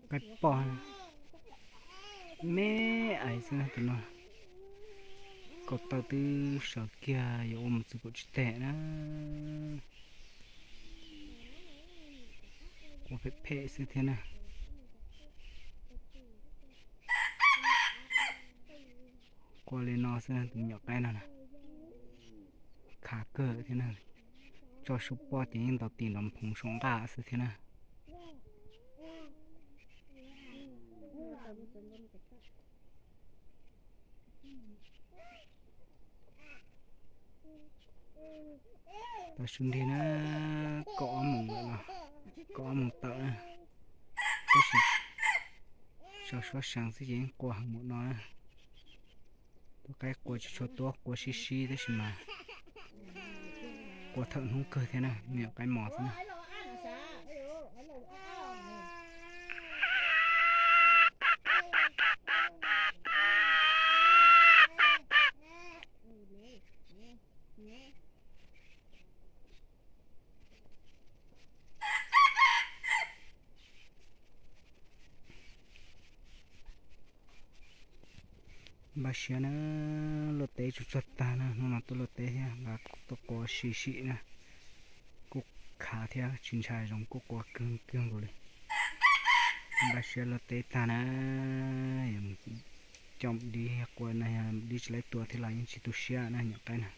Qaib poj me ais xwb na tus no. Kaum tawm twb sawv kiag yuav ua mus txwv kaum tsib teg na. Ua phem phem xwb thiab na. Qua li no xwb tus me nyuam qaib no na. Khav kawg thiab na. Tso suab poj ces yeej ntaus tis nrov nphoov saum nqaj xwb thiab na. Tau su nrig na, kaum ob moos lawm los, kaum ob moos tawm na. Tab sis tso suab seev xwb ces yeej qua heev npaum no na. Tus qaib qua tsis tshua tuab, qua sib sib tab sis mas qua thawm hnub kawg thiab na, me nyuam qaib mos xwb na. Npaj siab na, luaj teb tsuag tsuag tag na, hnub no tuaj luaj teb thiab nqa tuaj qua sim sim na. Kuj khav thiab tsis ntshai, zoo kuj qua kawg kawg nkaus li. Npaj siab luaj teb tag na, yog mus coj dib qua na, yog dib tsis laib tua thiab los yeej tsis tu siab na nyuam qaib na.